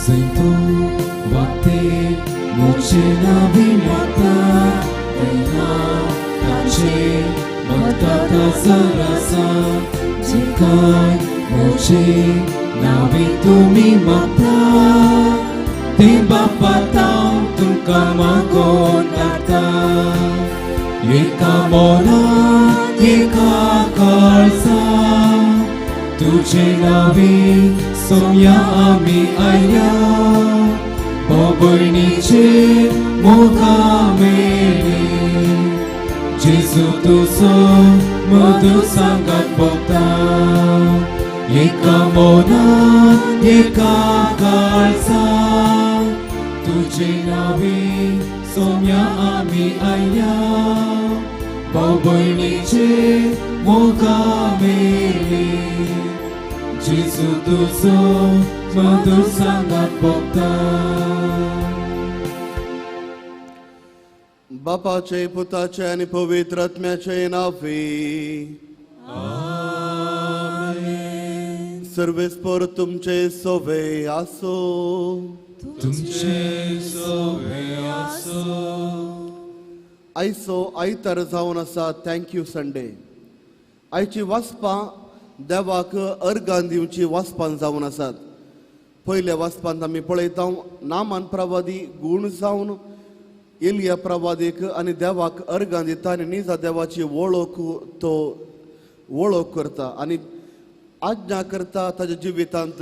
जंय तूं वागते म्हजे नावी मागता थंय हांव तांचे मागता ताजर आसा जे कांय म्हजे नावी तुमी मागता ते बापा हांव तुमकां मागोन धाडटा. एका मनान एका काळजान तुजे नावी सोम्या आमी आयल्या भोव-भयणीचे मोगा मेळ्ळी जेजू तुजो मधुर सांगात भोगता. एका मनान एका काळजान तुजे नावी सोम्या आमी आयल्या भाव-भयणीचे मोगा मेळ्ळी जेजू तुजो मधुर सांगात भोगता. बापाचे पुताचे आनी पवित्र आत्म्याचे नांवे. सर्वेस्पर तुमचे सोवे आसो. तुमचे सोवे आसो. आयचो आयतार जावन आसा thank you Sunday. आयची वाचपां देवाक अर्गान दिवची वाचपां जावन आसात. पयल्या वाचपांत आमी पळयता नामान प्रवादी गूण जावन एलिया प्रवादीक आनी देवाक अर्गान दिता आनी निजा देवाची वळख तो वळख करता आनी आज्ञा करता ताज्या जिवितांत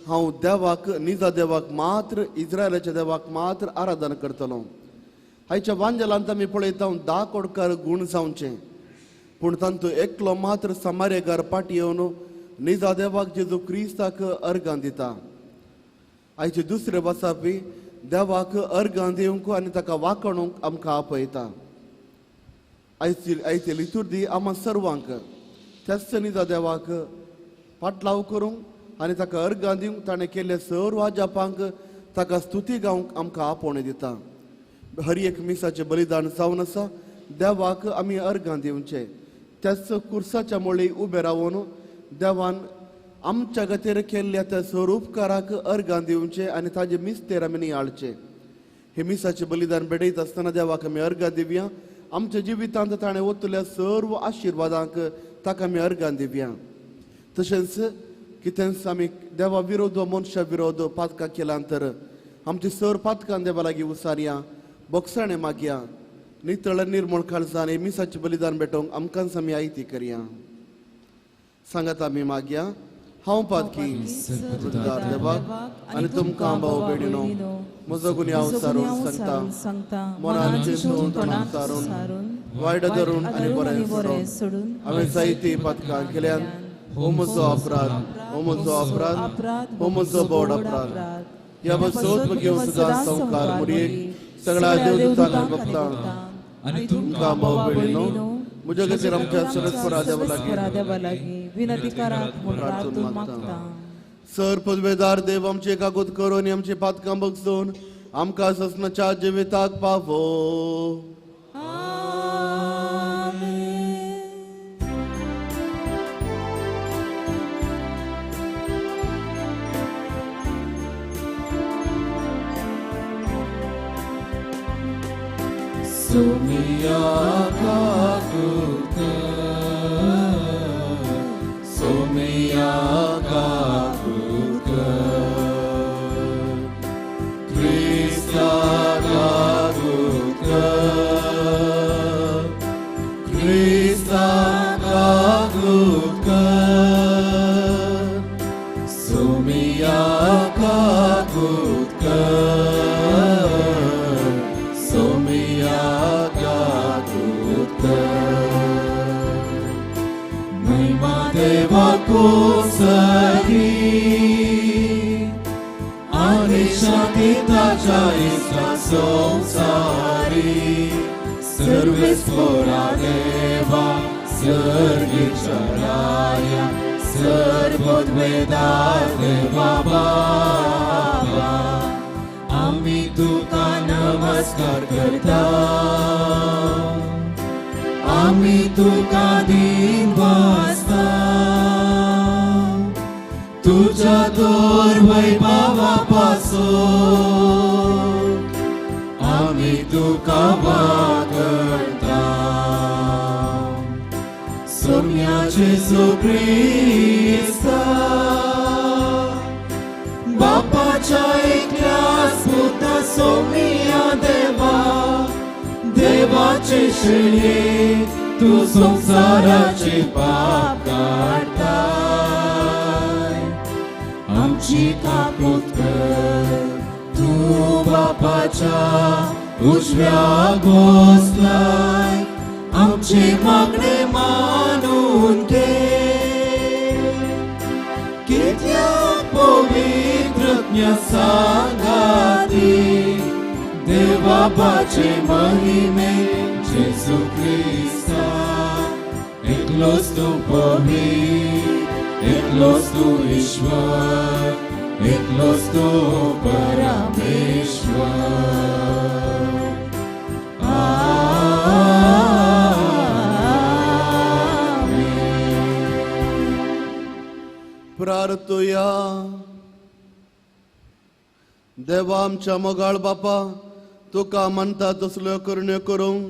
हांव देवाक निजा देवाक मात्र इस्रायलाच्या देवाक मात्र आराधना करतलो. आयच्या वांजेलांत आमी पळयता 10 कोडकार गूण जावचे पूण तांतू एकलो मात्र समारेगार पाटी येवन निजा देवाक जेजू क्रिस्ताक अर्गान दिता. आयचे दुसरे वाचापी देवाक अर्गान दिवंक आनी ताका वाकणूंक आमकां आपयता. आयची लितुर्दी आमा सर्वांक त्याच निजा देवाक पाटलाव करूंक आनी ताका अर्गान दिवंक ताणें केल्ले सर्व आजापांक ताका स्तुती गावंक आमकां आपोवणें दिता. हर एक मिसाचें बलिदान जावन आसा देवाक आमी अर्गान दिवचें. त्याच कुर्साच्या मुळी उबें रावन देवान आमच्या खातीर केल्ल्या त्या सर्व उपकाराक अर्गान दिवचें आनी ताजे मिस्तेर आमी नियाळचें. हे मिसाचें बलिदान भेटयत आसतना देवाक आमी अर्गान दिवया. आमच्या जिवितांत ताणें ओतल्या सर्व आशिर्वादांक ताका आमी अर्गान दिवया. तशेंच कितेंच आमी देवा विरोध मनशा विरोध पातकां केल्यान तर आमची सर पातकां देवा लागीं उसारया बोगसाणें मागया. नितळ निर्मळ काळजान हे मिसाचें बलिदान भेटोवंक आमकांच आमी आयती करया. सांगात आमी मागया. हांव पातकी देवाक आनी तुमकां भाव भयणीनो म्हजो गुन्यांव सारून सांगता मनान चिंतून तोंडान सारून वायट धरून आनी बरें सोडून हांवें जायतीं पातकां केल्यान. हो म्हजो अपराध, हो म्हजो अपराध, हो म्हजो बोड अपराध. ह्या बसोत घेवन सुद्दां संवकार मुरयेक सगळ्या देवदूतांक भोगता आनी तुमकां भाव भयणीनो म्हज्या खातीर आमच्या सरस्परा देवा लागीं विनंती करात म्हूण प्रार्थून मागता. सर पदवेदार देव आमचे कागद करून आमची पातकां बगसून आमकां ससनाच्या जिविताक पावो. सोमिया काकुत सोमिया काकुत क्रिस्ता काकुत क्रिस्ता काकुत सोमिया काकुत कोसरी आनी शांती ताच्या इश्टा संवसारी सर्वेस्पोरा देवा सर्गीच्या राया सर्वोद्वेदार देवा बाबा आमी तुका नमस्कार करता आमी तुका दिन वाजता तुझ्या दोर वैभवा पासून आमी तुका वागता. सोम्या जेजू क्रिस्ता बापाच्या एकल्याच पुता सोम्या देवा देवाचे शेळये तूं संवसाराचे पाप काडताय. आमची काकूत कर तूं बापाच्या उजव्या बसलाय आमचे मागणे मानून घे. कित्याक पवित्र सांगाती देवापाचे महिमे जेजू क्रिस्ता एकलोच तूं पवित्र एकलोच तूं ईश्वर एकलोच तूं परमेश्वर. आमेन. प्रार्थुया. देवा आमच्या मोगाळ बापा, तुका मानता तसल्यो करण्यो करूंक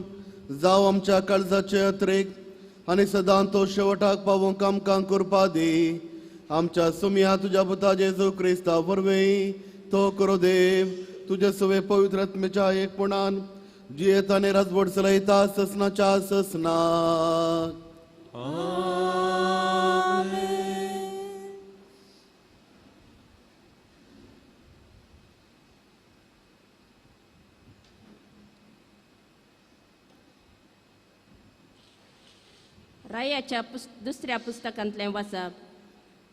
जावं आमच्या काळजाचे अत्रेक आनी सदां तो शेवटाक पावोवंक आमकां करपा दी. आमच्या सुमया तुज्या पुता जेजू क्रिस्ता वरवीं तो करो देव तुजे सवे पवित्र आत्म्याच्या एकपणान जियेत आनी राजवट चलयता ससनाच्या ससनाक. रायाच्या दुसऱ्या पुस्तकांतलें वाचप.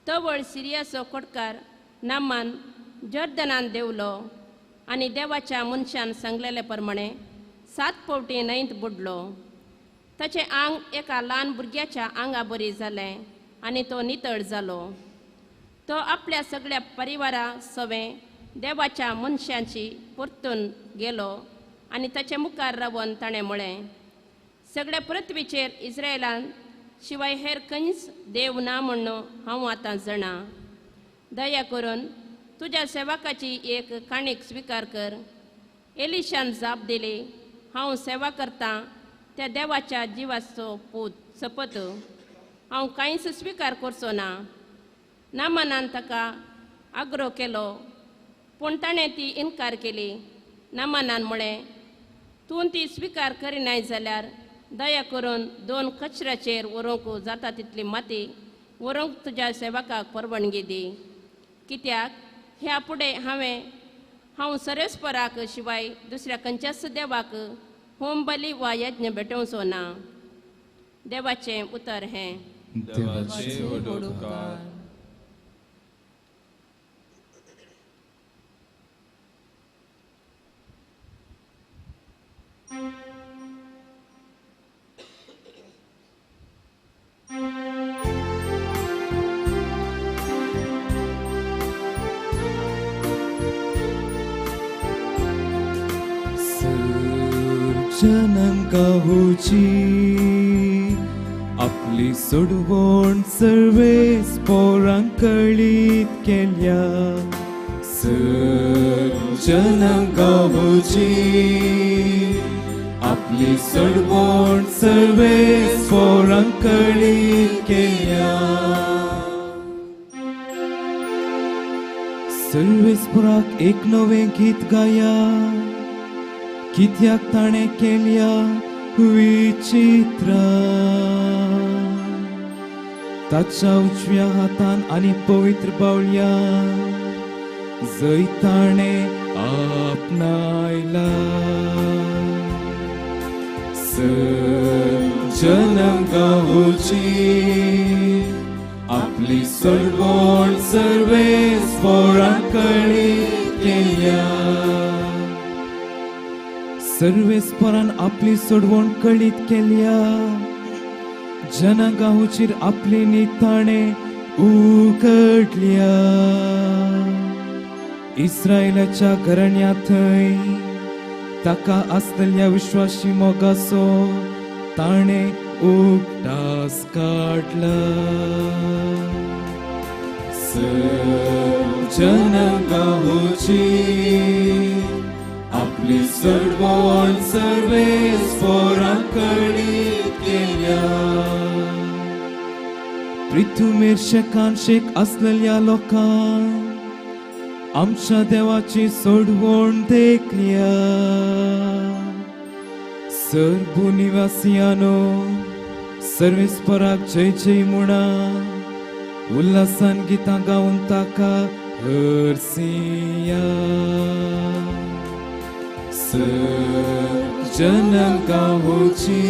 तवळ सिरियाचो कोटकार नामान जॉर्दनान देंवलो आनी देवाच्या मनशान सांगलेले प्रमाणे 7 फावटी न्हंयत बुडलो. ताचें आंग एका ल्हान भुरग्याच्या आंगा बरी जालें आनी तो नितळ जालो. तो आपल्या सगळ्या परिवारा सवें देवाच्या मनशांची परतून गेलो आनी ताचे मुखार रावन ताणें म्हळें, सगळ्या पृथ्वीचेर इस्रायलान शिवाय हेर खंयच देव ना म्हूण हांव आतां जाणा. दया करून तुज्या सेवकाची एक काणीक स्विकार कर. एलिशान जाप दिली, हांव सेवा करतां त्या देवाच्या जिवाचो पूत सपत हांव कांयच स्विकार करचो ना. नामानान ताका आग्रो केलो पूण ताणें ती इनकार केली. नामानान म्हळें, तूं ती स्विकार करिनाय जाल्यार दया करून 2 कचऱ्याचेर व्हरूंक जाता तितली माती व्हरूंक तुज्या सेवकाक परवानगी दी. कित्याक ह्या फुडें हांव सरेस्पराक शिवाय दुसऱ्या खंयच्याच देवाक होम बली वा यज्ञ भेटोवचो ना. देवाचें उतर हें. देवाचे व्हड उपकार. जनंकाहुची आपली सोडवण सर्वेस पोरांक कळीत केल्या. जनंकाहुची आपली सोडवण सर्वेस पोरांक कळीत केल्या. सर्वेस पोराक एक नवें गीत गाया, कित्याक ताणें केल्या विचित्र. ताच्या उजव्या हातान आनी पवित्र बावल्या जंय ताणें आपणायला. जनंकाहुची आपली सोडवण सर्वेस पोरांक कळीत केल्या. सर्वेस्परान आपली सोडवण कळीत केल्या, जनांगाहुचेर आपली निताणे उगडल्या. इस्रायलाच्या घराण्या थंय ताका आसलेल्या विश्वासी मोगाचो ताणें उगडास काडला. जनगावची आपली सोडवण सर्वेस्परान कळीत केल्या. पृथ्वीर शेकान शेक आसलेल्या लोकांक आमच्या देवाची सोडवण देखल्या. सर्व निवासियानो सर्वेस्पराक जय जय म्हणा, उल्हासान गितां गावन ताका हरसिया. जनगावची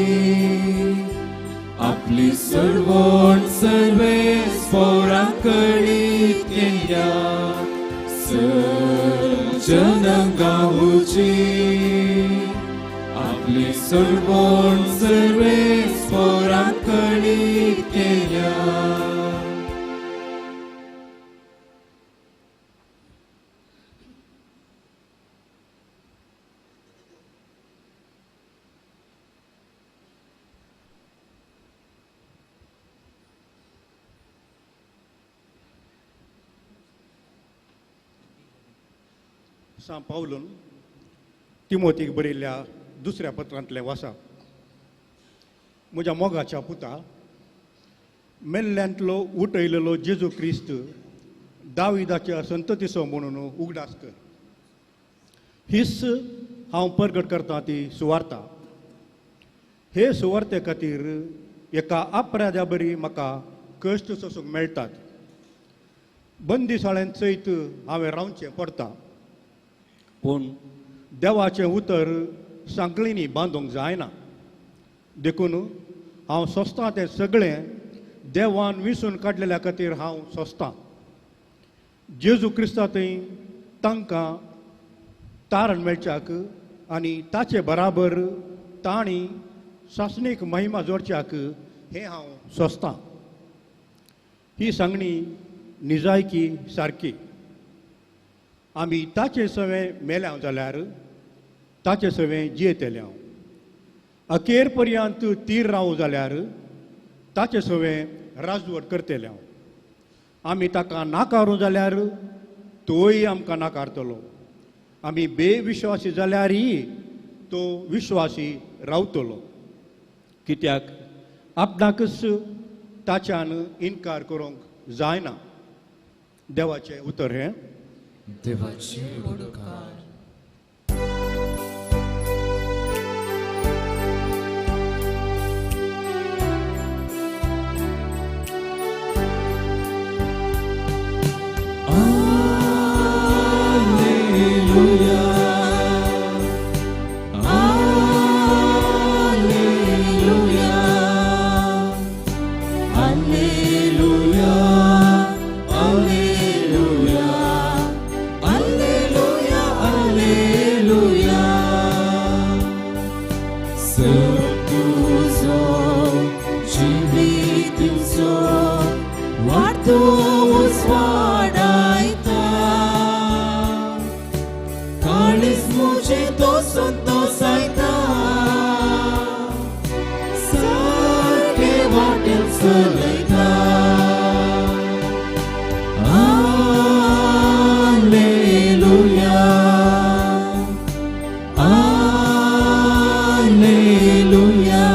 आपली सोडवण सर्वेस्परान कळीत केल्या. जनगावची आपली सोडवण सर्वेस्परान कळीत केल्या. सां पावलून तिमोतीक बरयल्ल्या दुसऱ्या पत्रांतलें वासा. म्हज्या मोगाच्या पुता, मेल्ल्यांतलो उठयलेलो जेजू क्रिस्त दाविदाच्या संततीचो म्हणून उगडास कर. हीच हांव परगट करता ती सुवार्ता. हे सुवार्ते खातीर एका अपराध्या बरी म्हाका कश्ट सोसूंक मेळटात. बंदीसाळ्यांत सयत हांवें रावचें पडटा, पूण देवाचें उतर सांकळींनी बांदूंक जायना. देखून हांव सोंसतां तें सगळें देवान विसून काडलेल्या खातीर हांव सोंसतां. जेजू क्रिस्ता थंय तांकां तारण मेळच्याक आनी ताचे बराबर तांणी सासणीक महिमा जोडच्याक हें हांव सोंसतां. ही सांगणी निजायकी सारकी. आमी ताचे सवें मेल्या जाल्यार ताचे सवें जियेतले हांव. अखेर पर्यंत तीर रावूं जाल्यार ताचे सवें राजवट करतले हांव. आमी ताका नाकारूं जाल्यार तोय आमकां नाकारतलो. आमी बेविश्वासी जाल्यारय तो विश्वासी रावतलो, कित्याक आपणाकच ताच्यान इनकार करूंक जायना. देवाचें उतर हें. देवाची उपकार. Alleluia, Alleluia, Alleluia, Alleluia, Alleluia, Alleluia. तुझो जिवीत वाटतो उजवाडायता, काळीज मुझे तो संतोषायता, सारके वाटेल चलयता. Alleluia, Alleluia,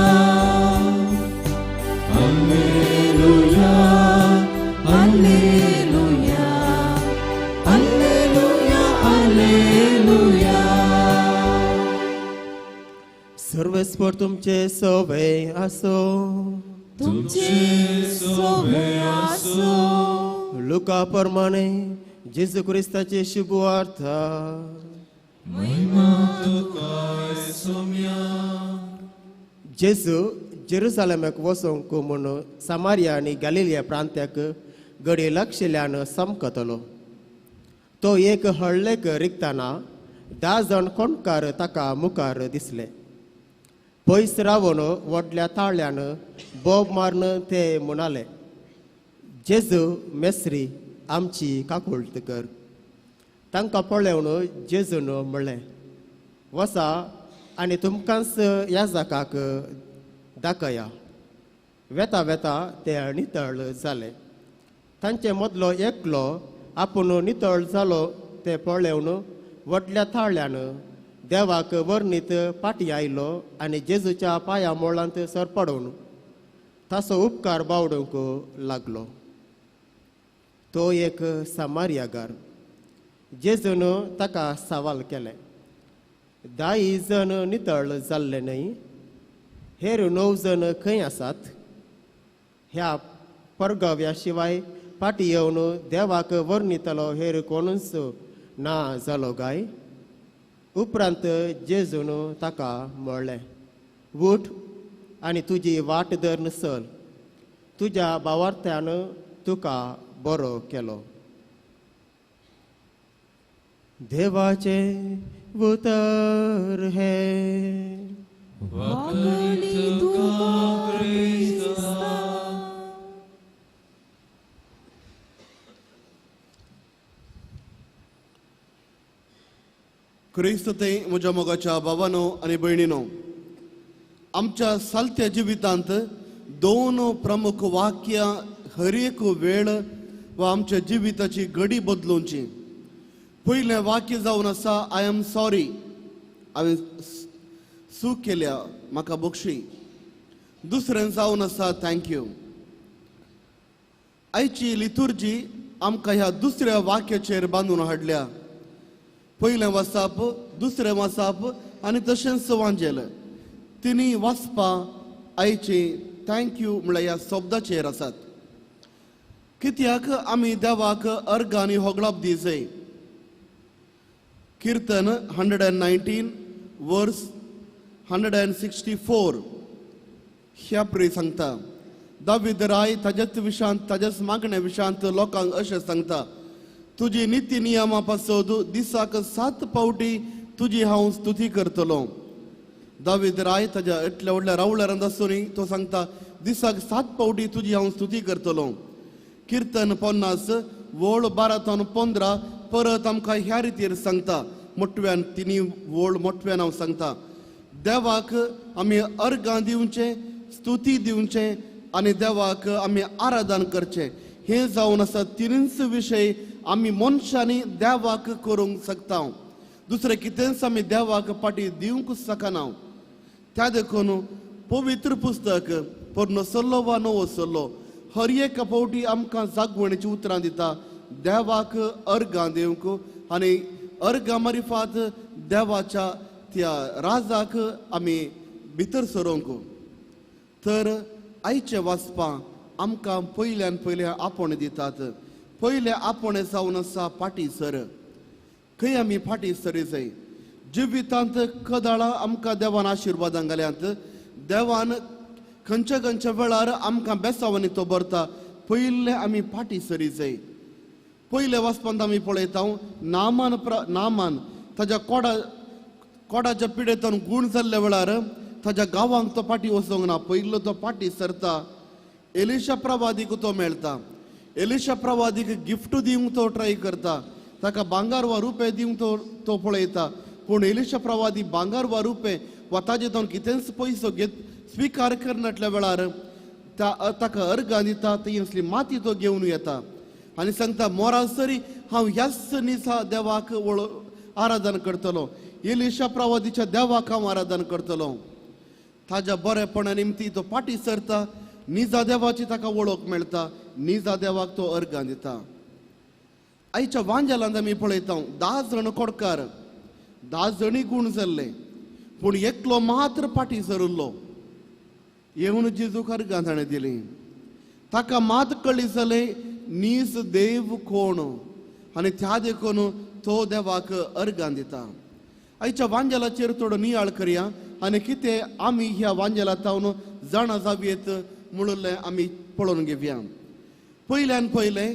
Alleluia, Alleluia, Alleluia, Alleluia. सर्वेस्पर तुमचे सवे आसो. तुमचे सोबे आसो. लुका प्रमाणे जेजू क्रिस्ताचे शुभवार्ता. महिमा तुका सोम्या. जेजू जेरुसलेमाक वचोंक म्हूण सामारिया आनी गालिलिया प्रांत्याक घडये लागशिल्ल्यान समकतलो. तो एक हळ्ळेक रिगतना 10 जाण कोणकार ताका मुखार दिसले. पयस रावन व्हडल्या ताळ्यान बोब मारून ते म्हणाले, जेजू मेस्त्री आमची काकुळट कर. तांकां पळोवन जेजून म्हणलें, वसा आनी तुमकांच याजकाक दाखया. वेता वेता ते नितळ जाले. तांचे मदलो एकलो आपूण नितळ जालो ते पळेवन व्हडल्या थाळ्यान देवाक वर्णीत पाटी आयलो आनी जेजूच्या पांया मोळांत सरपडून ताचो उपकार बावडूंक लागलो. तो एक सामारियागार. जेजून ताका सवाल केलें, 10 जण नितळ जाल्ले न्हय, हेर 9 जण खंय आसात? ह्या परगव्या शिवाय पाटी येवन देवाक वर्णितलो हेर कोणूच ना जालो काय? उपरांत जेजून ताका म्हणलें, उठ आनी तुजी वाट धरून चल, तुज्या भावार्थ्यान तुका बरो केलो. देवाचें उतर हें. वाकणी तुका क्रिस्ता. क्रिस्त ते म्हज्या मोगाच्या बाबानो आनी भयणीनो, आमच्या सालत्या जिवितांत 2 प्रमुख वाक्यां हर एक वेळ वा आमच्या जिविताची घडी बदलूची. पयलें वाक्य जावन आसा, I am sorry, हांवें चूक केल्या, म्हाका बक्षी. दुसरें जावन आसा thank you. आयची लितुर्जी आमकां ह्या दुसऱ्या वाक्याचेर बांदून हाडल्या. पयलें वाचप, दुसरें वाचप आनी तशेंच वांजेल तिनी वाचपा आयची thank you म्हळ्यार ह्या शब्दाचेर आसात. कित्याक आमी देवाक अर्घ आनी होगळप दी जाय. किर्तन 119 वर्स 164 ह्या प्री सांगता. दावीद राय ताज्याच विशांत, ताज्याच मागण्या विशांत लोकांक अशें सांगता, तुजी निती नियमा पासत दिसाक 7 फावटी तुजी हांव स्तुती करतलो. दावीद राय ताज्या इतल्या व्हडल्या रावळ्यारांत आसूनय तो सांगता, दिसाक 7 फावटी तुजी हांव स्तुती करतलो. किर्तन 50 वळ 12 तावन 15 परत आमकां ह्या रितीर सांगता, मोटव्यान तिनी वळ मोटव्यान हांव सांगता, देवाक आमी अर्घां दिवचें, स्तुती दिवचें आनी देवाक आमी आराधन करचें. हें जावन आसा तिनूच विशय आमी मनशांनी देवाक करूंक शकता. दुसरें कितेंच आमी देवाक फाटी दिवंक शकना. त्या देखून पवित्र पुस्तक पोरणो सल्लो वा नवो सल्लो हर एक फावटी आमकां जागवणेची उतरां दिता, देवाक अर्घां दिवंक आनी अर्घां मारिफात देवाच्या त्या राजाक आमी भितर सरोवंक. तर आयचें वाचपां आमकां पयल्यान पयले आपोवणें दितात. पयलें आपोवणें जावन आसा फाटीं सर. खंय आमी फाटीं सरी जाय? जिवितांत कदाळां आमकां देवान आशिर्वादां घाल्यात, देवान खंयच्या खंयच्या वेळार आमकां बेसावांनी तो भरता. पयलें आमी फाटीं सरी जाय. पयलें वाचपांत आमी पळयता नामान नामान ताज्या कोडाच्या पिडेंतून गूण जाल्ल्या वेळार ताज्या गांवांक तो फाटीं वचोंक ना, पयलो तो फाटीं सरता. एलिशा प्रवादीक तो मेळटा. एलिशा प्रवादीक गिफ्ट दिवंक तो ट्राय करता, ताका भांगर वा रुपये दिवंक तो पळयता. पूण एलिशा प्रवादी भांगर वा रुपये वा ताजे तो कितेंच पयसो घेत स्विकार करनाटल्या वेळार ताका अर्घां दिता, ती असली माती तो घेवन येता आनी सांगता, मोरासरी हांव ह्याच निसा देवाक आराधन करतलो, एलिशा प्रवादीच्या देवाक हांव आराधन करतलो. ताज्या बरेपणा निमती तो फाटीं सरता, निजा देवाची ताका वळख मेळटा, निजा देवाक तो अर्घां दिता. आयच्या वांजेलांत आमी पळयता 10 जण कोडकार, 10 जणी गूण जाल्ले, पूण एकलो मात्र फाटीं सरिल्लो. येवन जेजूक अर्घां ताणें दिली. ताका मात कळ्ळी जालें नीज देव कोण आनी त्या देखून तो देवाक अर्घां दिता. आयच्या वांजेलाचेर थोडो नियाळ करया आनी कितें आमी ह्या वांजेला तावन जाणा जावयेत म्हणिल्लें आमी पळोवन घेवया. पयल्यान पयलें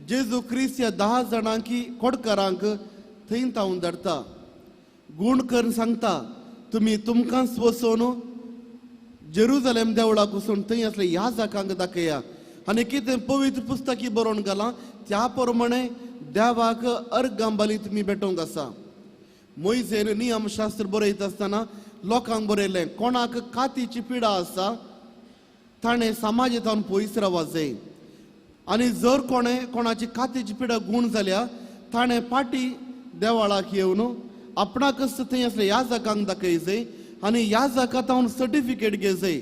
जेजू क्रिस्त ह्या 10 जाणांकी कोडकारांक थंय तावन धाडटा, गूण करून सांगता, तुमी तुमकांच वचून जेरुजलेम देवळाक वचून थंय आसले ह्या जाकांक दाखया आनी कितें पवित्र पुस्तकी बरोवन घालां त्या प्रमाणे देवाक अर्घां बली तुमी भेटोवंक आसा. मोयजेन नियमशास्त्र बरयता आसतना लोकांक बरयलें, कोणाक कातीची पिडा आसा ताणें समाजांत पयस रावपाक जाय. आनी जर कोणें कोणाची कातीची पिडा गूण जाल्या ताणें पाटी देवाळाक येवन आपणाकच थंय आसले याजकांक दाखय जाय आनी याजका तावन सर्टिफिकेट घे जाय.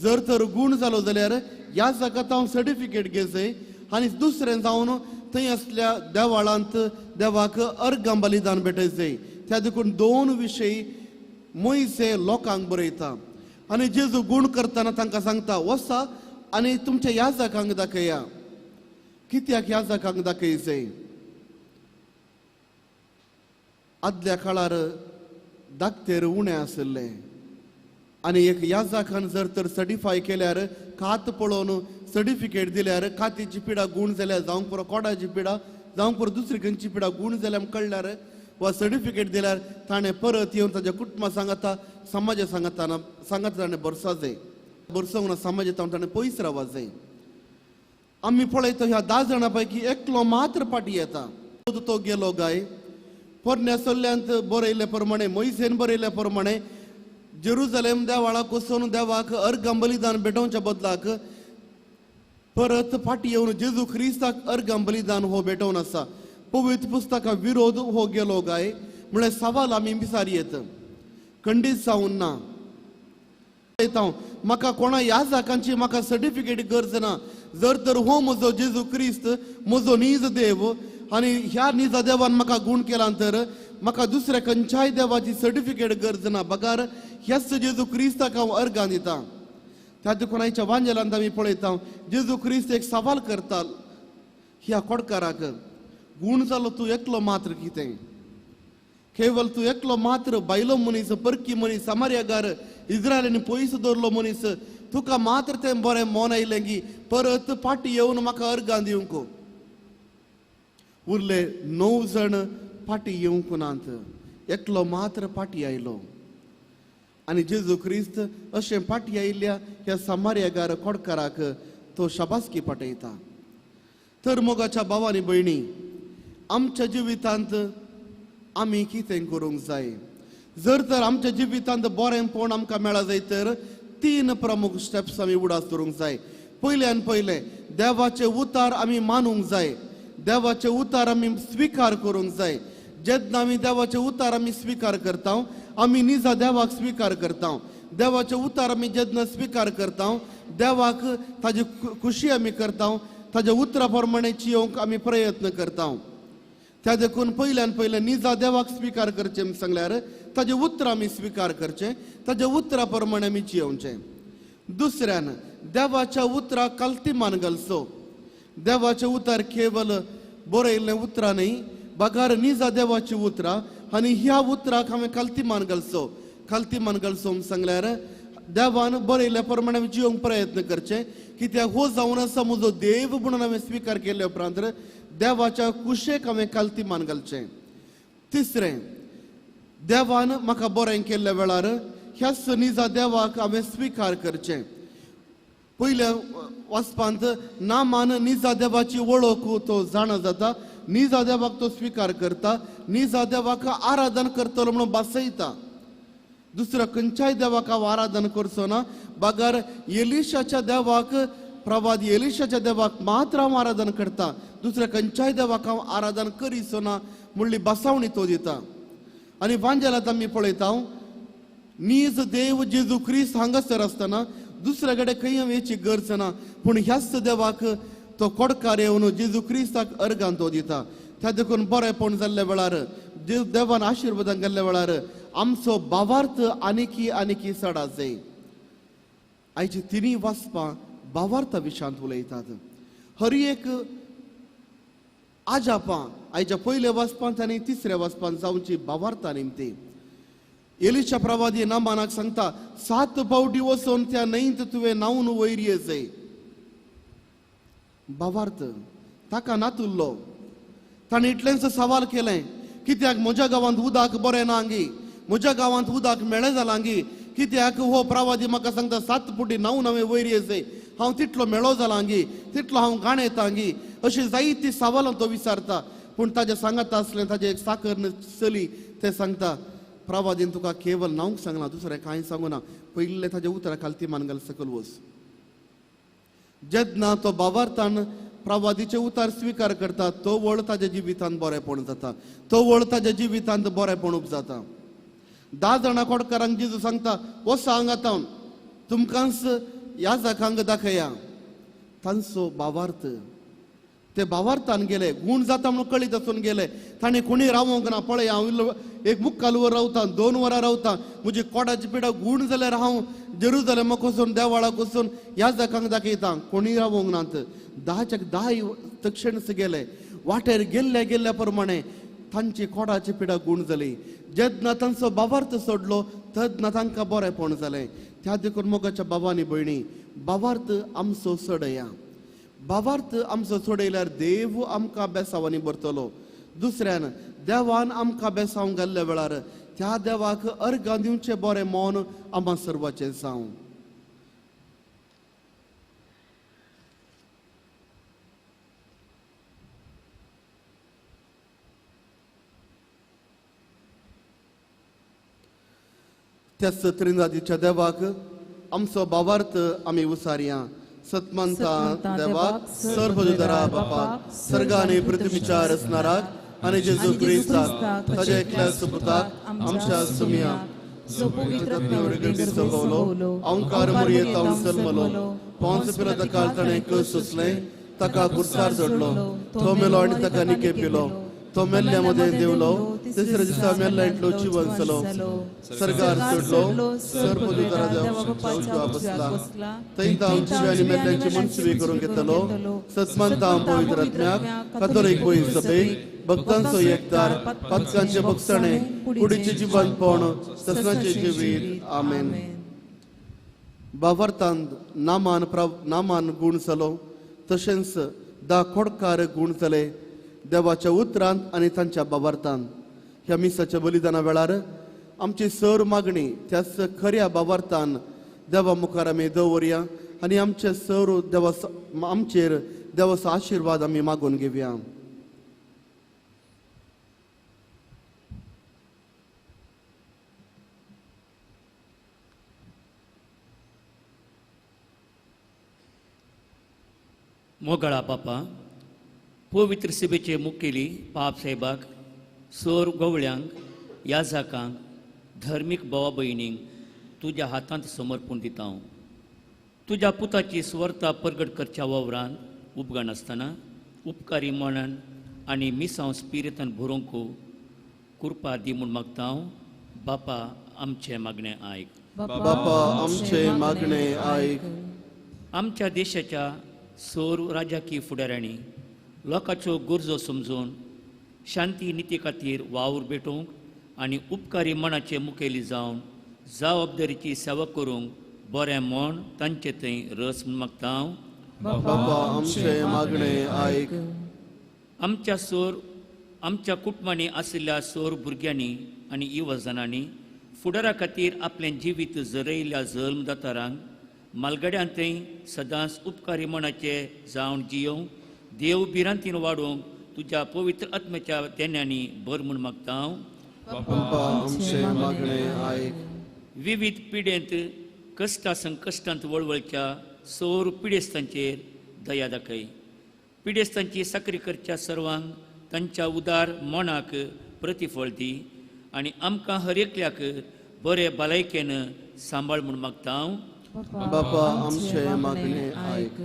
जर तर गूण जालो जाल्यार याजका तावन सर्टिफिकेट घे जाय आनी दुसरें जावन थंय आसल्या देवाळांत देवाक अर्घां बलिदान भेटय जाय. त्या देखून दोन विशय मोयसे लोकांक बरयता आनी जेजू गूण करतना तांकां सांगता वसा आनी तुमच्या याजकांक दाखया. कित्याक याजकांक दाखय जाय? आदल्या काळार दाखतेर उणें आशिल्ले आनी एक याजकान जर तर सर्टिफाय केल्यार कात पळोवन सर्टिफिकेट दिल्यार कातीची पिडा गूण जाल्यार जावंक पुरो कोडाची पिडा जावंक पुरो दुसरी खंयची पिडा गूण जाल्यार कळ्ळ्यार वा सर्टिफिकेट दिल्यार ताणें परत येवन ताज्या कुटुंबा सांगता समाजा सांगताना सांगता ताणें भरसा जाय भरसोवंक ना समाजा ताणें ताणें पयस रावपा जाय. आमी पळयता ह्या 10 जाणां पैकी एकलो मात्र फाटी येता. तो गेलो गाय पोरण्या सल्ल्यांत बरयल्ले प्रमाणे मोयसेन बरयल्ले प्रमाणे जेरुजलेम देवाळाक वचून देवाक अर्घां बलिदान भेटोवच्या बदलाक परत फाटी येवन जेजू क्रिस्ताक अर्घां बलिदान हो भेटोवन आसा. पवित्र पुस्तका विरोध हो गेलो गाय म्हळ्यार सवाल आमी विचार येत खंडीत जावन ना. म्हाका कोणा याजकांची म्हाका सर्टिफिकेट गरज ना. जर तर हो म्हजो जेजू क्रिस्त म्हजो नीज देव आनी ह्या निजा देवान म्हाका गूण केला तर म्हाका दुसऱ्या खंयच्याय देवाची सर्टिफिकेट गरज ना बगार ह्याच जेजू क्रिस्ताक हांव अर्घां दिता. त्या देखून आयच्या वांजेलांत आमी पळयता जेजू क्रिस्त एक सवाल करता ह्या कोडकाराक, गूण जालो तूं एकलो मात्र कितें? केवल तूं एकलो मात्र बायलो मनीस परकी मनीस सामार्यागार इस्रायलांनी पयस दवरलो मनीस तुका मात्र तें बरें मन आयलें की परत फाटी येवन म्हाका अर्घां दिवंक. उरले 9 जाण फाटी येवंक नात, एकलो मात्र फाटी आयलो. आनी जेजू क्रिस्त अशें फाटी आयिल्ल्या ह्या सामार्यागार कोडकाराक तो शाबासकी पाठयता. तर मोगाच्या भावानी भयणी आमच्या जिवितांत आमी कितें करूंक जाय? जर तर आमच्या जिवितांत बरेंपण आमकां मेळा जाय तर 3 प्रमुख स्टेप्स आमी उडास दवरूंक जाय. पयल्यान पयलें देवाचे उतार आमी मानूंक जाय, देवाचे उतार आमी स्विकार करूंक जाय. जेन्ना आमी देवाचे उतार आमी स्विकार करता आमी निजा देवाक स्विकार करता. देवाचे उतार आमी जेन्ना स्विकार करता देवाक ताजी खुशी आमी करता, ताज्या उतरा प्रमाणे जियोवंक आमी प्रयत्न करता. त्या देखून पयल्यान पयलें निजा देवाक स्विकार करचें सांगल्यार ताजे उतरां आमी स्विकार करचें, ताज्या उतरा प्रमाणे आमी जियोवचें. दुसऱ्यान देवाच्या उतराक कल्तीमान घालचो. देवाचें उतर केवल बरयल्लें उतरां न्हय बगार निजा देवाची उतरां आनी ह्या उतराक हांवें कल्तीमान घालचो. कल्तीमान घालचो म्हूण सांगल्यार देवान बरयल्ल्या प्रमाणे आमी जियोवंक प्रयत्न करचें कित्याक हो जावन आसा म्हजो देव म्हणून हांवें स्विकार केले उपरांत देवाच्या कुशेक हांवें कल्तीमान घालचें. तिसरें देवान म्हाका बरें केल्ल्या वेळार ह्याच निजा देवाक हांवें स्विकार करचें. पयल्या वाचपांत नामान निजा देवाची वळख तो जाणा जाता, निजा देवाक तो स्विकार करता, निजा देवाक आराधन करतलो म्हणून भासयता. दुसऱ्या खंयच्याय देवाक हांव आराधन करचो ना बगर एलिशाच्या देवाक प्रवादी एलिशाच्या देवाक मात्र हांव आराधन करता, दुसऱ्या खंयच्याय देवाक हांव आराधन करीचो ना म्हणली बसावणी तो दिता. आनी वांजेलांत आमी पळयता नीज देव जेजू क्रिस्त हांगासर आसतना दुसऱ्या कडेन खंय वयची गरज ना, पूण ह्याच देवाक तो कोडकार येवन जेजू क्रिस्ताक अर्गान तो दिता. त्या देखून बरेंपण जाल्ल्या वेळार देवान आशिर्वादान गेल्ल्या वेळार आमचो भावार्थ आनीकी आनीकी चड जाय. आयची तिनूय वाचपां भावार्था विशयांत उलयतात. हर एक आजापां आयच्या पयल्या वाचपांत आनी तिसऱ्या वाचपांत जावची भावार्था निमती. एलिशा प्रवादी नामानाक सांगता 7 फावटी वचून त्या न्हंयत तुवें न्हांवन वयर येजय. भावार्थ ताका नातुल्लो. ताणें इतलेंच सवाल केलें कित्याक म्हज्या गांवांत उदक बरें ना गी, म्हज्या गांवांत उदक मेळ्ळें जालां गी, कित्याक हो प्रवादी म्हाका सांगता 7 फुटी न्हांवन हांवें वयर येजय, हांव तितलो मेळो जालां गी, तितलो हांव गाणेतां गी, अशी जायती सवालां तो विचारता. पूण ताज्या सांगाता आसलें ताजें एक साकर चली तें सांगता प्रवादीन तुका केवल न्हावंक सांगलां दुसरें कांय सांगू ना, पयलें ताज्या उतरा खालती मान घाल सकयल वच. जेन्ना तो भावार्थान प्रवादीचे उतार स्विकार करता तो वळ ताज्या जिवितांत बरेपण जाता, तो वळ ताज्या जिवितांत बरेपण उपजाता. 10 जाणां कोटकारांक जेजू सांगता वसा हांगा तावन तुमकांच ह्या जाकांक दाखया. तांचो भावार्थ ते भावार्थान गेले, गूण जाता म्हणून कळीत आसून गेले. ताणें कोणी रावोंक ना. पळय हांव इल्लो एक मुक्काल वर रावता, 2 वरां रावता, म्हजी कोडाची पिडा गूण जाल्यार हांव जेरुजलेमाक वचून देवाळाक वचून ह्या जाकांक दाखयता. कोणी रावोंक नात. 10च्याक 10 तक्षणच गेले. वाटेर गेल्ल्या गेल्ल्या प्रमाणे तांची कोडाची पिडा गूण जाली. जेन्ना तांचो भावार्थ सोडलो तेन्ना तांकां बरेपण जालें. त्या देखून मोगाच्या बाबांनी भयणी भावार्थ आमचो सोडया. भावार्थ आमचो सोडयल्यार देव आमकां बेसांवांनी भरतलो. दुसऱ्यान देवान आमकां बेसांव घाल्ल्या वेळार त्या देवाक अर्गां दिवचें बरें मन आमकां सर्वाचें जावं. त्याच त्रिंदादीच्या देवाक आमचो भावार्थ आमी उसारया. सतमंता देवाक सर्वदरा बापाक सर्ग आनी पृथ्वीच्या रचणाराक आनी जेजू क्रिस्ताक ताज्या एकल्या सुपुताक आमच्या सुमया जो पवित्र सभवलो अंकार मुरयेत हांव जल्मलो पोंस पिलाता काल ताणें कस सोंसलें ताका कुर्सार चडलो तो मेलो आनी ताका निके पिलो तो मेल्ल्या मदें देवलो तिसऱ्या दिसा मेल्ल्या इतलो जिवन जालो सरकार चडलो सर्वदुतारा देवा बसला थंय तांव जिव्या आनी मेल्ल्यांची मनसुवी करून घेतलो. सत्मानता पवित्र आत्म्याक कातोलीक गोंय सभेक भक्तांचो एकदार पातकांचे भोगसणे कुडीचे जिवनपण ससनाचे जिवीत. आमेन. बावरतांत नामान नामान गूण जालो तशेंच 10 खोडकार गूण जाले देवाच्या उतरांत आनी तांच्या बावरतांत. ह्या मिसाच्या बलिदाना वेळार आमची सर मागणी त्याच खऱ्या बावरतान देवा मुखार आमी दवरया आनी आमचे सर देवा आमचेर देवाचो आशिर्वाद आमी मागून घेवया. मोगळा बापा पवित्र सभेचे मुखेली पाप साहेबाक सोर गवळ्यांक याजाकांक धर्मीक भावा भयणींक तुज्या हातांत समर्पण दिता हांव. तुज्या पुताची स्वर्ता परगट करच्या वावरान उपगण आसतना उपकारी मनान आनी मिसांव स्पिरितान भरोवंक कृपा दी म्हूण मागता हांव. बापा आमचें मागणें आयक. बापा आमचें मागणें आयक. आमच्या देशाच्या सोर राजकीय फुडाऱ्यांनी लोकांच्यो गरजो समजून शांती निती खातीर वावर भेटोवंक आनी उपकारी मनाचे मुखेली जावन जबाबदारीची सेवा करूंक बरें म्हण तांचे थंय रस म्हूण मागता हांव. बाबा आमचें मागणें आयक. आमच्या सोर आमच्या कुटुंबांनी आशिल्ल्या सोर भुरग्यांनी आनी युवजनांनी फुडारा खातीर आपलें जिवीत जरयिल्ल्या जल्मदातारांक मालगड्यां थंय सदांच उपकारी मनाचे जावन जियोवंक देव भिरांतीन वाडोवंक तुज्या पवित्र आत्म्याच्या तेन्यांनी भर म्हूण मागता हांव. विविध पिडेंत कश्टा संकश्टांत वळवळच्या सोर पिडेस्तांचेर दया दाखय. पिडेस्तांची साकरी करच्या सर्वांक तांच्या उदार मनाक प्रतिफळ दी आनी आमकां हर एकल्याक बरे भलायकेन सांबाळ म्हूण मागता हांव. बापा आमचें मागणें आयक.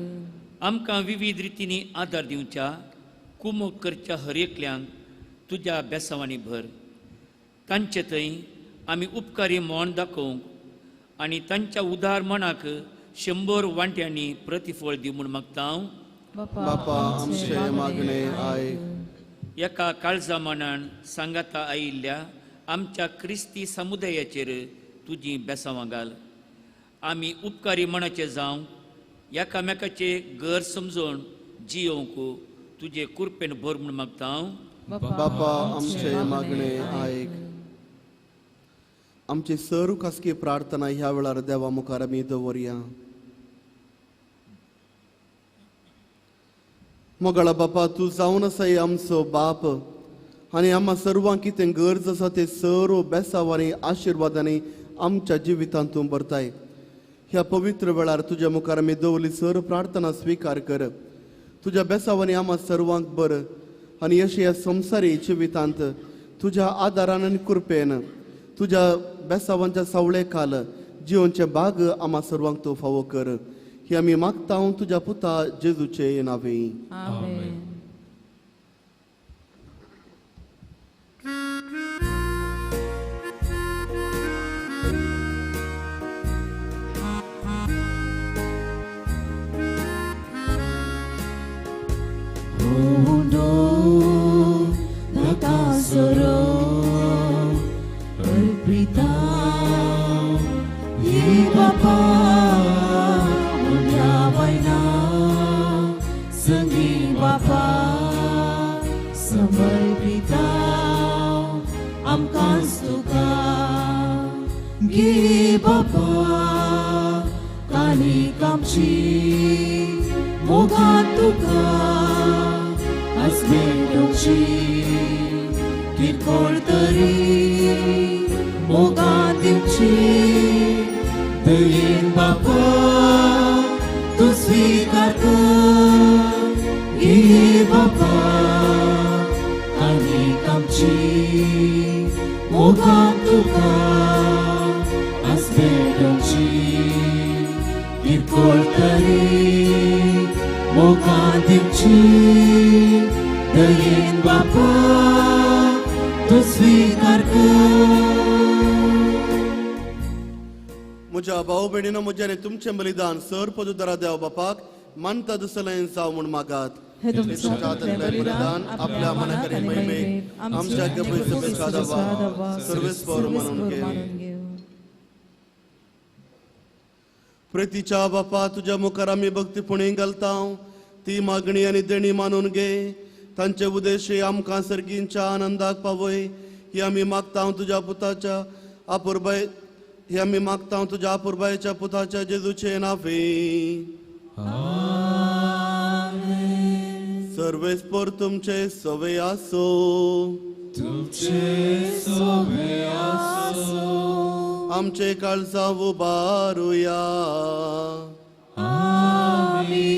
आमकां विविध रितींनी आदार दिवच्या कुमोक करच्या हर एकल्यांक तुज्या बेसांवांनी भर. तांचे थंय आमी उपकारी म्हण दाखोवंक आनी तांच्या उदार मनाक 100 वांट्यांनी प्रतिफळ दी म्हूण मागता हांव. बापा आमचें मागणें आयक. एका काळजा मनान सांगाता आयिल्ल्या आमच्या क्रिस्ती समुदायाचेर तुजी बेसांवां घाल. आमी उपकारी मनाचे जावंक एकामेकाचे घर समजून जियोवंक तुजे कुरपेन भर म्हूण मागता हांव. बापा आमचें मागणें आयक. आमची सर्व खासगी प्रार्थना ह्या वेळार देवा मुखार आमी दवरया. मोगाळा बापा तूं जावन आसाय आमचो बाप आनी आमकां सर्वांक कितें गरज आसा तें सर्व बेसांवांनी आशिर्वादांनी आमच्या जिवितांत तूं भरताय. ह्या पवित्र वेळार तुज्या मुखार आमी दवरली सर्व प्रार्थना स्विकार कर. तुज्या बेसावांनी आमा सर्वांक बरं आनी अशें ह्या संवसारी जिवितांत तुज्या आदारान आनी कृपेन तुज्या बेसावांच्या सावळे खाल जिवनचे बाग आमा सर्वांक तूं फावो कर. ही आमी मागता तुज्या पुता जेजूचे नांवे. आमेन. म्हज्या भाव भयणीनो, म्हज्याने तुमचें बलिदान सर पदुदरा देव बापाक मानता दुसरें जावं म्हूण मागात. बलिदान आपल्या मनाक आनी महिमेक आमच्या सर्वेस्पर मानून घे. प्रेतीच्या बापा, तुज्या मुखार आमी भक्तीपणी घालता ती मागणी आनी देणी मानून घे. तांचे उद्देश आमकां सर्गींच्या आनंदाक पावय ही आमी मागता तुज्या पुताच्या आपुरबाय ही आमी मागता तुज्या आपुरबायच्या पुताच्या जेजूचे नांवे. सर्वेस्पर तुमचे सवे आसो. तुमचे सवे आसो. आमचे काळजा उबारुया. आमी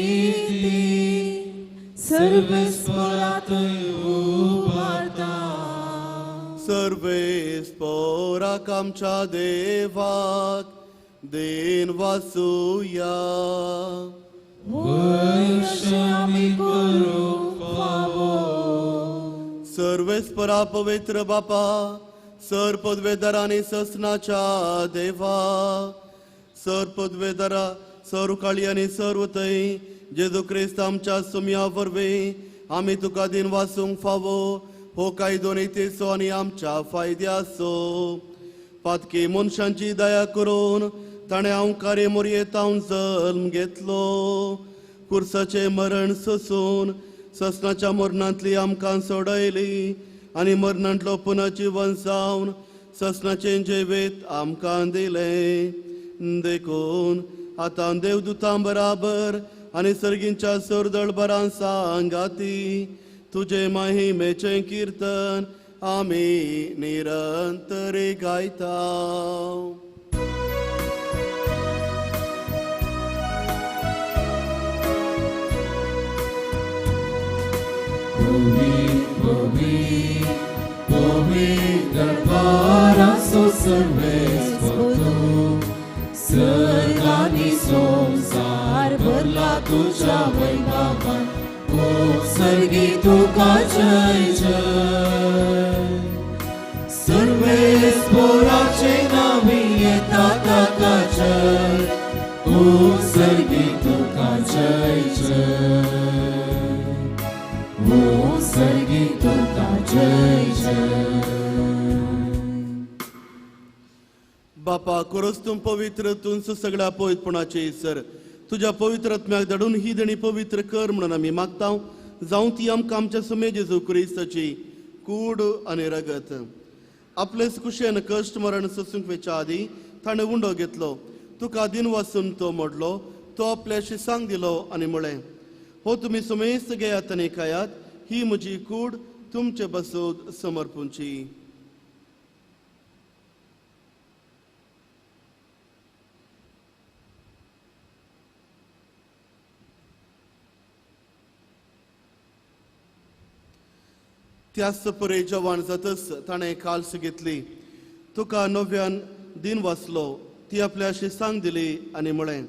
सर्वेस्परात उबारता. सर्वेस्पराक आमच्या देवाक then वाचुया. सर्वेस्परा पवित्र बापा, सर पदवेदारा आनी ससनाच्या देवा, सर पदवेदारा सर काळी आनी सर्व थंय जेजू क्रिस्त आमच्या सुमया वरवीं आमी तुका दिन वाचूंक फावो हो कायदो नीतीचो आनी आमच्या फायद्याचो. पातकी मनशांची दया करून ताणें अंकारे मोरयेतावन जल्म घेतलो. कुर्साचें मरण सोसून ससनाच्या मरणांतली आमकां सोडयली आनी मरणांतलो पुनर्जीवन जावन ससनाचें जिवीत आमकां दिलें. देखून आतां देवदूतां बराबर आनी सर्गींच्या सरदळबरां सांगाती तुजे महिमेचें कीर्तन आमी निरंतर गायता. दरबाराचो सर्वेस्पर तूं, सर्गांनी संवसार भरला तुज्या वैभवान, ओ सर्गी तुका जय जय. सर्वेस्पराचे नांवी येता ताका जय, ओ सर्गी तुका जय जय, ओ सर्गी तुका जय जय. बापा, खरोच तूं पवित्र, तूंच सगळ्या पवित्रपणाचे सर. तुज्या पवित्र आत्म्याक धाडून ही देणी पवित्र कर म्हणून आमी मागता. जावं ती आमकां आमच्या सुमे जेजू क्रिस्ताची कूड आनी रगत. आपलेच कुशेन कश्ट मरण सोसूंक वेच्या आदीं ताणें उंडो घेतलो, तुका दिन वाचून तो मोडलो, तो आपल्या शिसांक दिलो आनी म्हळें, हो तुमी सुमेस्त घेयात आनी खायात, ही म्हजी कूड तुमचे बसून समर्पूंची. त्याच परे जवान जातच ताणें काल्स घेतली, तुका नव्यान दिन वाचलो, ती आपल्या शिसांक दिली आनी म्हळें,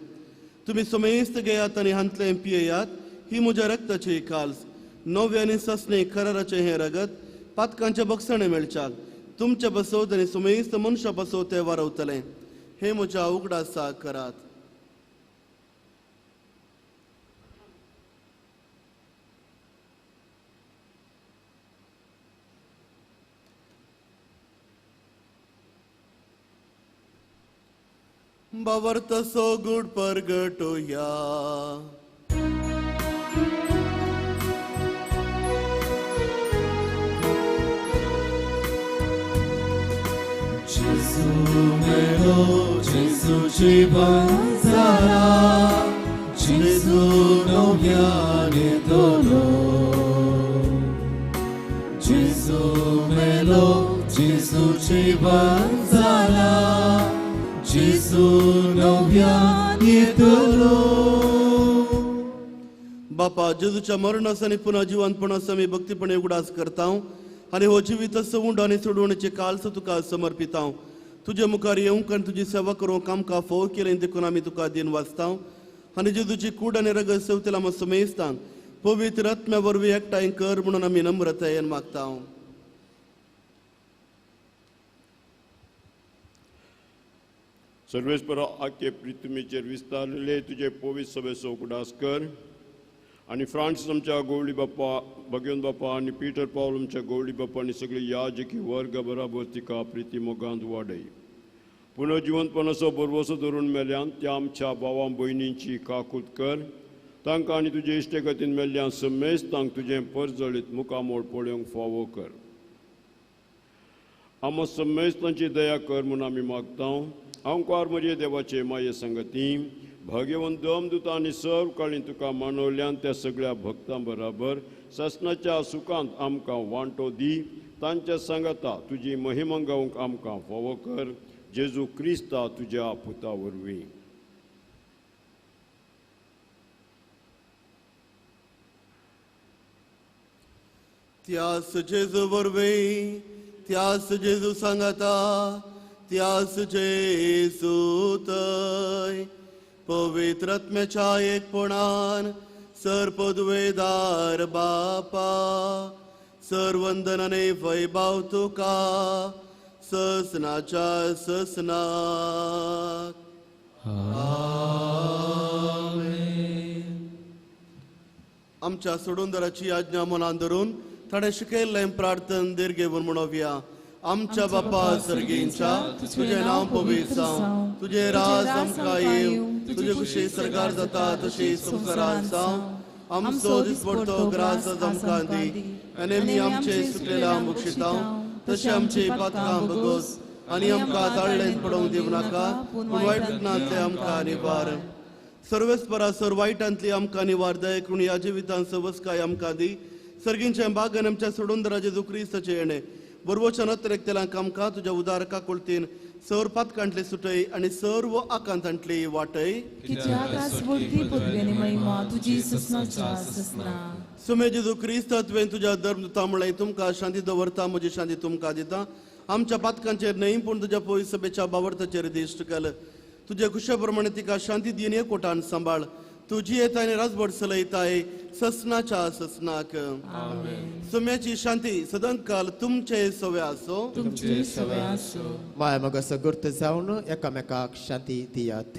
तुमी समेस्त घेयात आनी हांतलें पियेयात, ही म्हज्या रक्ताची काल्स, नव्या आनी ससणे कराराचें हें रगत पातकांचे बक्षाणें मेळच्याक तुमच्या बसोत आनी समेस्त मनशा बसोत तें वारवतलें. हें म्हज्या उगडासाक करात. बावर्त सो गुड परगटोया. जेजू मेलो, जेजू जीवन जाला, जेजू नव्यान येतलो. जेजू मेलो, जेजू जीवन जाला, जेजू नव्यान येतलो. बापा, जेजूच्या मरणास आनी पुन्हा जिवंतपणास आमी भक्तीपणे उगडास करता आनी हो जिवीत सवूंड आनी सोडवणेचे काल्स तुका समर्पिता. तुजे मुखार येवंक आनी तुजी सेवा करूंक आमकां फोव केलें देखून आमी तुका दिन वाचता आनी जेजूची कूड आनी रगत सेवतेला आमी समेस्तांक पवित्र आत्म्या वरवीं एकठांय कर म्हणून आमी नम्रतायेन मागता. सर्वेस्परा, आख्खे पृथ्वीचेर विस्तारलेले तुजे पवित्र सभेचो उगडास कर आनी फ्रांसीस आमच्या गोवळी बाप्पा, भगवंत बाप्पा आनी पीटर पावल आमच्या गोवळी बाप्पा आनी सगळी याजकी वर्ग बराबर तिका प्रिती मोगांत वाडय. पुनर्जिवंतपणाचो भरवसो धरून मेल्यान त्या आमच्या भावां भयणींची काकूत कर. तांकां आनी तुजे इश्टेगतीन मेल्ल्यान समेस्तांक तुजें परजळीत मुखामोळ पळोवंक फावो कर. आमकां समेस्तांची दया कर म्हूण आमी मागता. आंकार म्हजे देवाचे माये संगती भाग्यवंत दमदुता आनी सर्व काळीन तुका मानवल्यान त्या सगळ्या भक्तां बराबर ससनाच्या सुखांत आमकां वांटो दी. तांच्या सांगाता तुजी महिमा गावंक आमकां फावो कर. जेजू क्रिस्ता तुज्या पुता वरवीं. त्यास जेजू वरवीं, त्यास जेजू सांगाता, त्यास जेजू तय पवित्र आत्म्याच्या एकपणान सर्पदुवेदार बापा, सर्वंदनाने वैभाव तुका ससनाच्या ससनाक. आमेन. आमच्या सोडूनदाराची आज्ञा मनान धरून ताणें शिकयल्लें प्रार्थन दीर्घेवन म्हणोवया. आमच्या बापा सर्गींच्या, तुजें नांव पवित्र जावं, तुजें राज आमकां येवं, तुजे खुशी सरकार जाता तशी संवसारांत जावं. आमचो दिसपडतो ग्रास आज आमकां दी आनी आमी आमचे सुकलेल्या बक्षिता तशें आमची पातकां बगोस आनी आमकां ताळ्ळेंत पडोवंक दिवं नाका, पूण वायट विघ्नांतले आमकां निवार. सर्वेस्परा सर वायटांतली आमकां निवार दय करून ह्या जिवितांत सवसकाय आमकां दी. सर्गींच्या बागान आमच्या सोडूनदारा जेजू क्रिस्ताचें येणें बरोवच्या नत्रेकतेलांक आमकां तुज्या उदार काकुळतीन सर पातकांतली सुटय आनी सर्व आकांतांतली वाटय. सुमे जेजू क्रिस्त तुवें तुज्या धर्मदूता म्हळें, तुमकां शांती दवरता, म्हजी शांती तुमकां दिता. आमच्या पातकांचेर न्हय पूण तुज्या पवित्र सभेच्या बावर्ताचेर दिश्ट घाल. तुज्या खुशा प्रमाणे तिका शांती दी आनी एकवटान सांबाळ. तुजी येता आनी राजभट चलयताय ससनाच्या ससनाक. सुम्याची शांती सदांकाल तुमचे सवे आसो. तुमचे सवे आसो. माया मगासो गुर्त जावन एकामेकाक शांती दियात.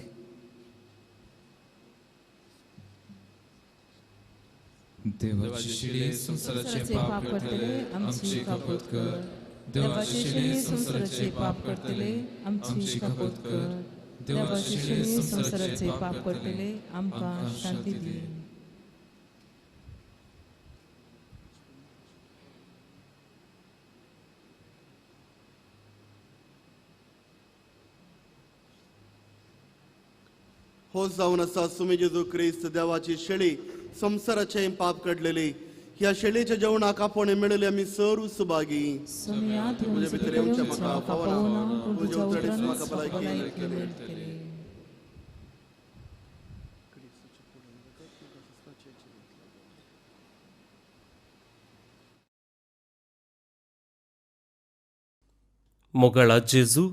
देवाची शिडी संवसाराचे पाप करतले आमची कापोत कर. देवाची शिडी संवसाराचे पाप करतले आमची कापोत कर. देवाची शिडी संवसाराचे पाप करतले आमकां शांती दी. हो जावन आसा सुमी जेजू क्रिस्त देवाची शेळी संवसाराचें पाप काडलेली. ह्या शेळीच्या जेवणाक आपोवणें मेळिल्ले आमी सर्व सुभागी. तुज्या भितर येवचें म्हाका फावना, तुज्या उतरांनीच म्हाका भलायकी मेळटली. मोगाळा जेजू,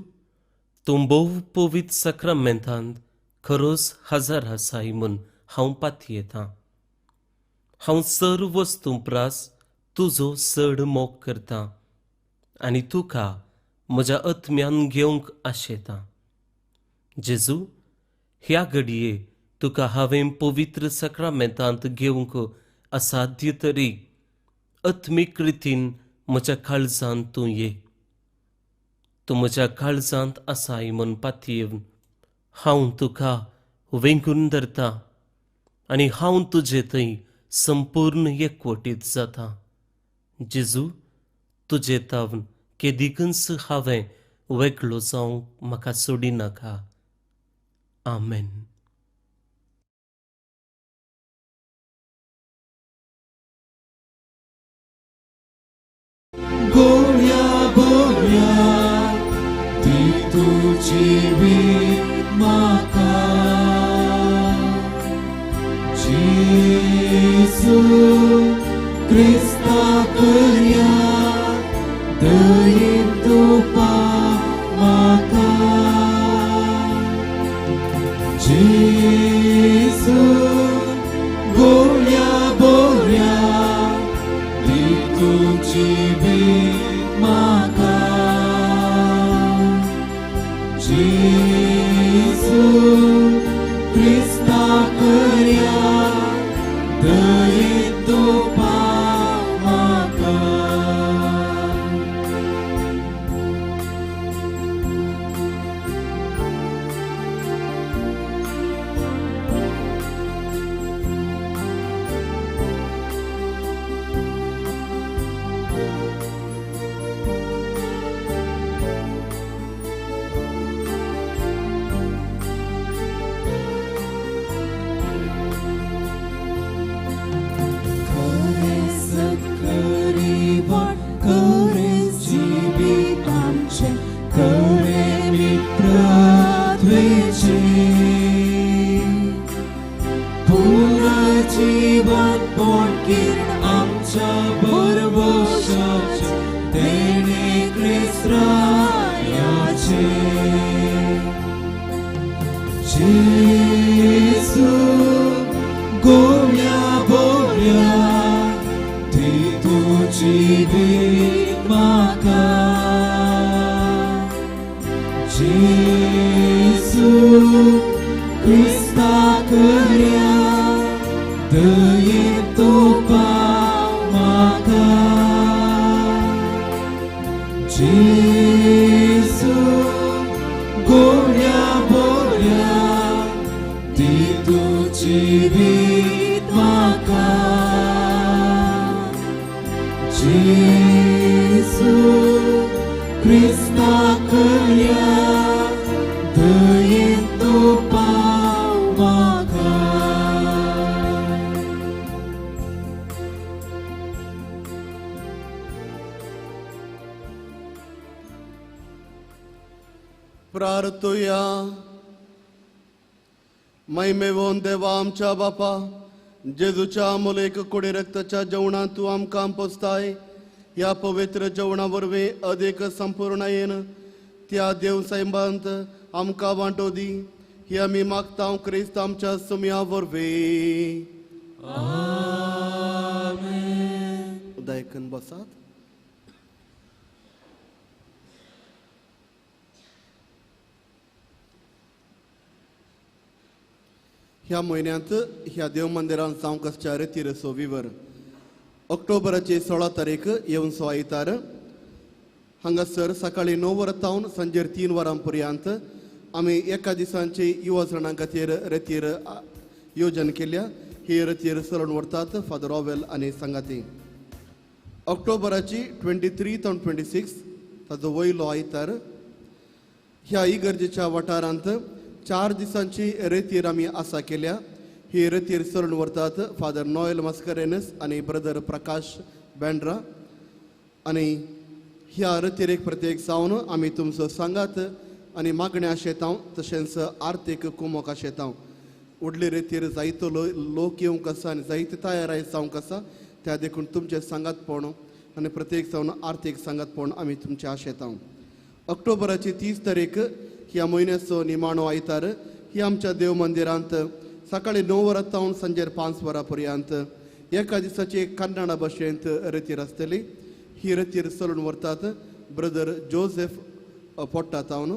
तूं भोव पवित्र साक्रामेंतांत खरोच हजर आसाय म्हूण हांव पातयेतां. हांव सर्व वस्तूं प्रास तुजो चड मोग करतां आनी तुका म्हज्या आत्म्यान घेवंक आशेतां. जेजू, ह्या घडये तुका हांवें पवित्र साक्रामेंतांत घेवंक असाध्य तरी आत्मीक रितीन म्हज्या काळजांत तूं ये. तूं म्हज्या काळजांत आसाय म्हूण पातयेवन हांव तुका वेंगून धरता आनी हांव तुजे थंय संपूर्ण एकवटीत जाता. जेजू, तुजे तावन केदिकूच हांवें वेगळो जावंक म्हाका सोडिनाका. आमेन. गोळ्या बोल्या ती तुजी वीत म्हाका, जेजू क्रिस्ता करया दयेन तुपा म्हाका, जेजू गोळ्या बोल्या ती तुजी वीत म्हाका, जेजू क्रिस्ता करया दयेन तुपा म्हाका. जेजू गोळ्या बोल्या ती तुजी वीत म्हाका, जेजू क्रिस्ता करया दयेन तुपा म्हाका, जेजू गोळ्या बोल्या ती तुजी वीत म्हाका, जेजू क्रिस्ता करया दयेन तुपा म्हाका. प्रार्थुया. महिमेवोन देवा आमच्या बापा, जेजूच्या अमोलेक कुडी रक्ताच्या जेवणांत तूं आमकां पोसताय. ह्या पवित्र जेवणा वरवीं अदीक संपूर्णायेन त्या देव सायबांत आमकां वांटो दी, ही आमी मागता क्रिस्त आमच्या सुमया वरवीं. उदयकन बसात. ह्या म्हयन्यांत ह्या देव मंदिरांत जावंक आसच्या रेतीर सोवीवर ऑक्टोबराची 16 तारीख येवचो आयतार हांगासर सकाळीं 9 वरां तावन सांजेर 3 वरां पर्यंत आमी एका दिसांची युवा जणां खातीर रेतीर योजन केल्या. ही रेतीर चलोवन व्हरतात फादर ऑवेल आनी सांगाती. ऑक्टोबराची 23 तावन 26 ताजो वयलो आयतार ह्या इगर्जेच्या वाठारांत 4 दिसांची रेतीर आमी आसा केल्या. ही रेतीर चलोवन व्हरतात फादर नॉयल मास्करेनस आनी ब्रदर प्रकाश बँड्रा. आनी ह्या रतिरेक प्रत्येक जावन आमी तुमचो सांगात आनी मागण्या शेतांव तशेंच आर्थीक कुमोक शेतांव उडले रेतीर जायतो लोक येवंक आसा आनी जायते तयाराय जावंक आसा, त्या देखून तुमचे सांगातपण आनी प्रत्येक जावन आर्थीक सांगातपण आमी तुमचे आशेतांव. ऑक्टोबराची 30 तारीख ह्या म्हयन्याचो निमाणो आयतार ही आमच्या देव मंदिरांत सकाळी 9 वरां तावन सांजेर 5 वरां पर्यंत एका दिसाची कन्नडा भाशेंत रतीर आसतली. ही रतीर चलून व्हरतात ब्रदर जोसेफ पोट्टा तावन.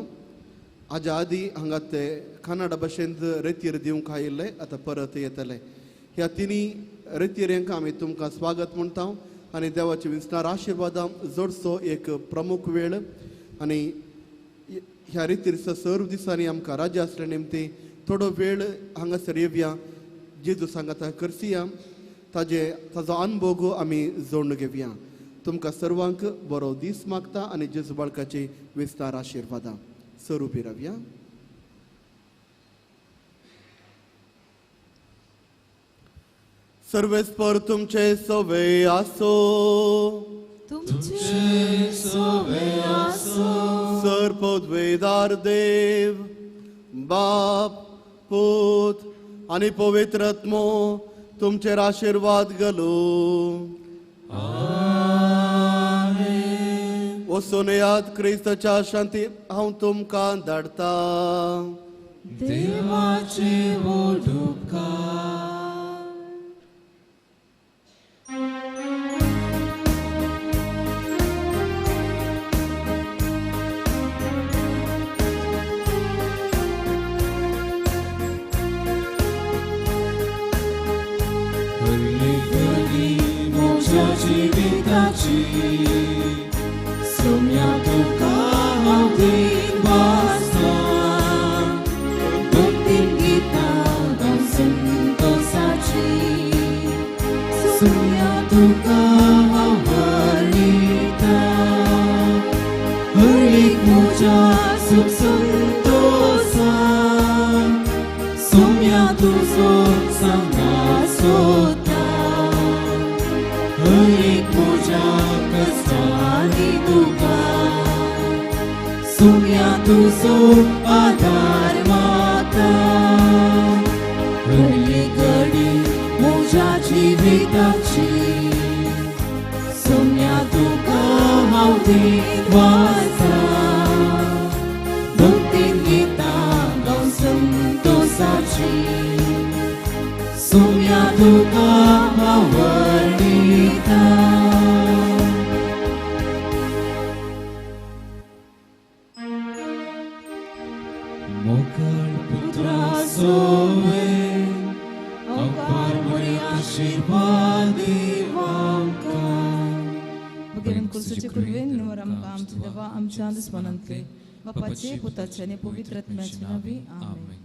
हाज्या आदी हांगा ते कन्नडा भाशेंत रतीर दिवंक आयिल्ले, आतां परत येतले. ह्या तिनी रतिरेंक आमी तुमकां स्वागत म्हणटा आनी देवाचे विसणार आशिर्वादां जोडचो एक प्रमुख वेळ. आनी ह्या रितीर सर्व दिसांनी आमकां राज्य आसले निमती थोडो वेळ हांगासर येवया, जेजू सांगाता करसिया, ताजे ताजो अनभोग आमी जोडून घेवया. तुमकां सर्वांक बरो दीस मागता आनी जेजू बाळकाची विस्तार आशिर्वादां. सर उबी रावया. सर्वेस्पर तुमचे सवे आसो, तुमचे सवे आसो. सर पदवेदार देव बाप पूत आनी पवित्र आत्मो तुमचेर आशिर्वाद घालू. आमेन. वचून याद क्रिस्ताच्या शांती हांव तुमकां धाडटा. देवाचे व्हड उपकार. जिविताची सोम्या तुका हांव दीन वाचतां, भक्तीन गितां गावन संतोसाची. सोम्या तुका हांव वर्णितां, हर एक म्हज्या सुख संतोसान. सोम्या तुजो सांगात सोदता, हर एक म्हज्या कश्टांनी तुका. सोम्या तुजो आदार म्हाका, हर एक घडी म्हज्या जिविताची. सोम्या तुका हांव दीन वाचतां, भक्तीन गितां गावन संतोसाची. सोम्या तुका हांव वर्णितां. मोगाळ पुत्रा सोवे अंकार मोरे आशिर्वाद दिवांकां. भगवान कुर्साचे कृपेन निवर आमकां आमच्या देवा आमच्या दुस्मानांतले बापाचे पुताचे आनी पवित्र आत्म्याचे नांवी. आमेन.